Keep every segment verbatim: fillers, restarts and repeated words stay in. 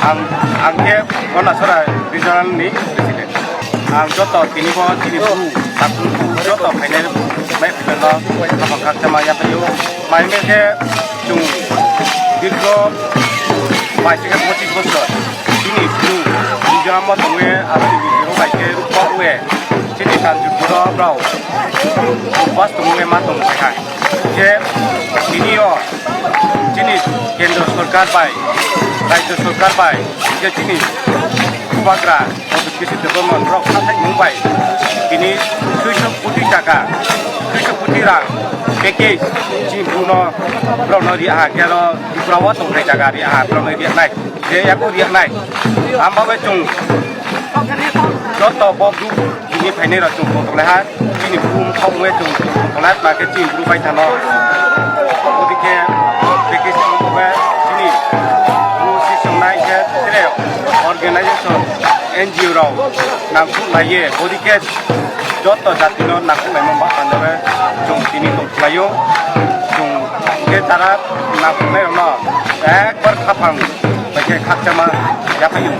Ang, ang khe Gondasora regional ni president. Ang joto tini bo chini bru, takung bru joto phainai mai phainai no khapang khakchangma yaphaio. Mai me khe chwng dirgho bais khe pochis bosor chini bru Mizoram o tongwi aswk ni bwskango bai khe rukpok we chini Kanchanpur o brao upas tongwi ma tong kha. Je tini o chini kendro sorkar bai, rajyo sorkar bai, je chini bubagra Mototwswk Debbarma borok khathai mung bai tini duiso koti taka, duiso koti rang package chini bru no borok no ri aha khe aro Tripura o tongthai jaga ri aha borok no ri nai. Je yago riyak nai. Ang bagwi chwng joto bo group tini phainai rok chwng tongtong lai ha. Chini brum thok wngwi chwng tongtong lai, ma khe chini bru bai thano. Odi khe package tong tong khe chini bru si songnai khe tere organization N G O rok nangkuk lai ye. Odi khe joto jatino nangkuk laima ba panda chwng tini tong khlai o. Chwng khe tara nangkuk nai rok no ekbar khaphang. Bai khe khakchangma yaphaio.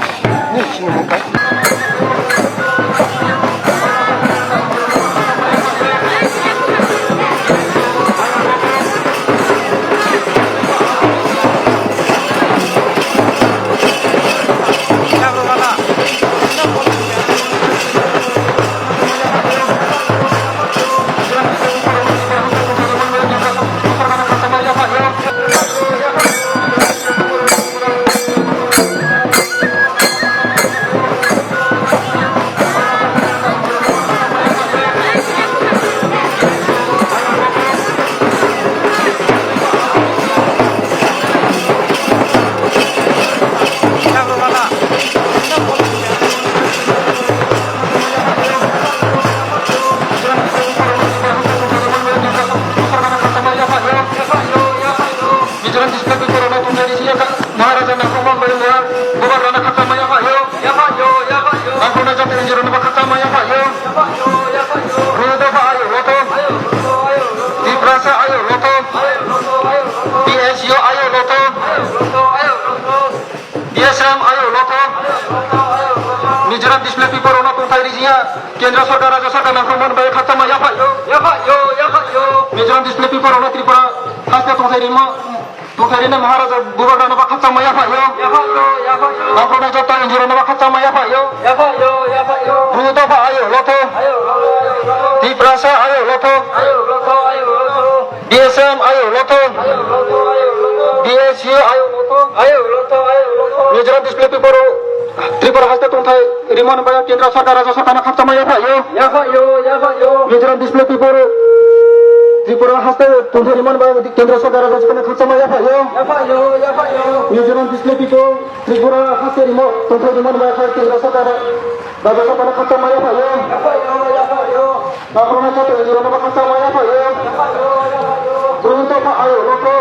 Mizoram Displaced People rokno tongthai risi ya kha, Maharaja nangkukma bai ya, bubagrano khakchangma yaphaio. Yaphaio, yaphaio. Nangkuknai joto N G O rokno bo khakchangma yaphaio. Yaphaio, yaphaio. Bru dopha ayo loto. Ayo loto, ayo loto. Tiprasa ayo loto. Ayo loto, ayo loto. T S U ayo loto. Ayo loto, ayo loto. T S M ayo loto. Ayo loto, ayo loto. Mizoram Displaced People rokno tongthai risi ya. Kendra sorkar, rajya sorkar nangkukmani bai khakchangma yaphaio. Yaphaio, yaphaio. Mizoram Displaced People rokno Tripura haste tongthai rima, tongthai rina Maharaja bubagrano ba khakchangma yaphaio. Yaphaio, yaphaio. Nangkuknai joto N G O rokno ba khakchangma yaphaio. Yaphaio, yaphaio. Bru dopha ayo loto. Ayo loto, ayo loto. Tiprasa ayo loto. Ayo loto, ayo loto. D S M ayo loto. Ayo loto, ayo loto. D S U ayo loto. Ayo loto, ayo loto. Mizoram Displaced People Tripura haste tongthai rimani bai Kendra sorkar, rajya sorkarno khakchangma yaphaio. Yaphaio, yaphaio. Mizoram Displaced People Tripura haste tongthai rimani bai Kendra sorkar, rajya sorkarno khakchangma yaphaio. Yaphaio, yaphaio. Mizoram Displaced People Tripura haste rimo tongthai rimani bai Kendra sorkar, rajya sorkarno khakchangma yaphaio. Yaphaio, yaphaio. Nangkuknai joto N G O rokno ba khakchangma yaphaio. Bru dopha ayo loto.